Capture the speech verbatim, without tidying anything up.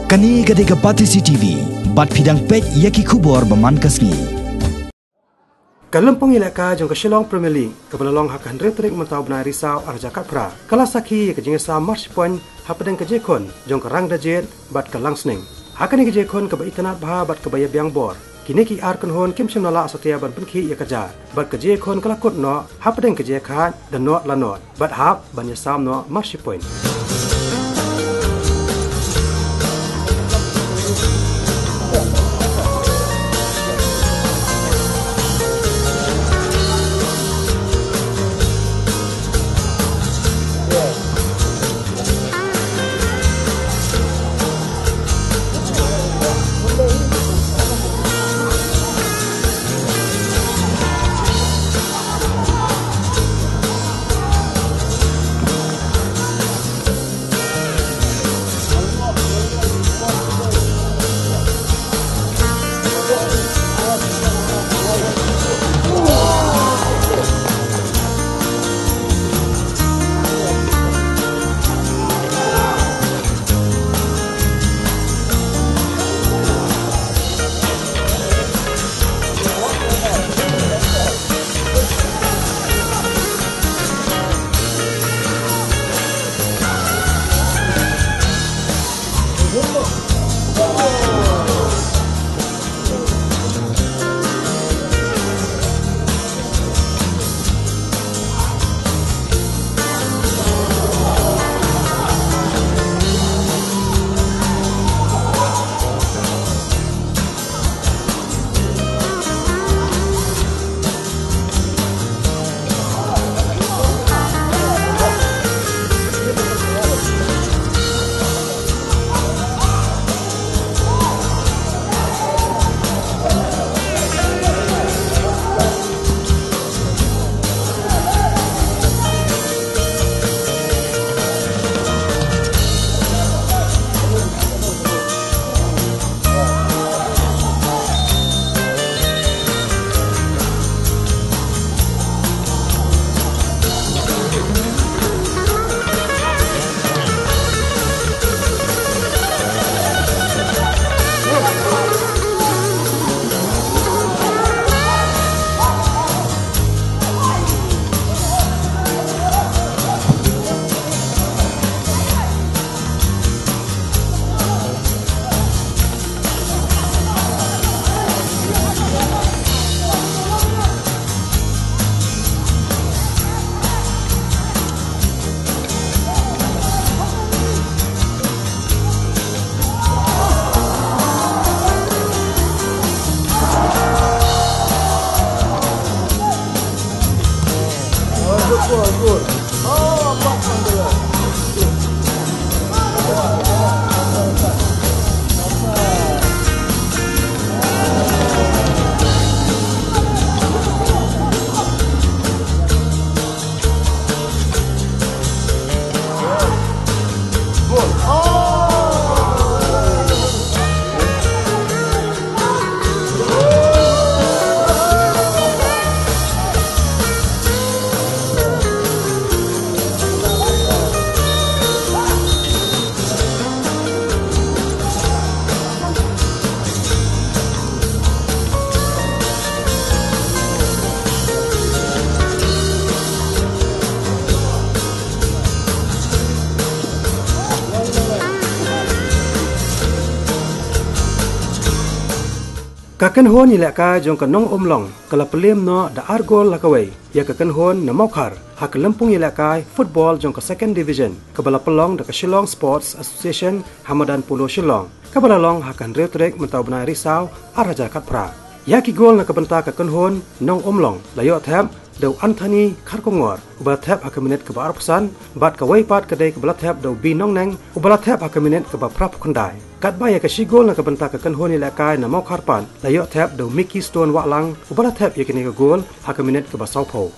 Kane ka dei ka Batesi T V, bad phi dang peit ïa ki khubor ba man ka sngi. Ka lympung ïalehkai jong ka Shillong Premier League, kaba la long ha ka hynriew tarik mynta u bnai Risaw ar hajar khatphra, ka la sakhi ïa ka jingïasam marshi point hapdeng ka jingïakhun jong ka Rangdajied bad ka Langsning. Ha kane ka jingïakhun kaba itynnad bha bad kaba ïabiang bor, kine ki ar kynhun kim shym la lah satia ban pynkhih ïa ka jar, bad ka jingïakhun ka la kut noh hapdeng ka jingïakhaid da nod la nod, bad hap ban ïasam noh marshi point. Ka kynhun ïalehkai jong ka Nongumlong ka la pynlem noh da ar gol la kawei ïa ka kynhun na Mawkhar ha ka lympung ïalehkai football jong ka Second Division, kaba la pynlong da ka Shillong Sports Association ha madan Polo Shillong, kaba la long ha ka hynriew tarik mynta u bnai Risaw ar hajar khatphra. Ïa ki gol na ka bynta ka kynhun Nongumlong la ïoh thep da u Anthony Kharkongor, uba la thep ha ka minit kaba arphew san, bad kawei pat ka dei kaba la thep da u B Nongneng, uba la thep ha ka minit kaba phraphew khyndai. Katba ïa ka shi gol na ka bynta ka kynhun ïalehkai na Mawkhar pat la ïoh thep da u Mickey Stone Wahlang, uba la thep ïa kane ka gol ha ka minit kaba sawphew.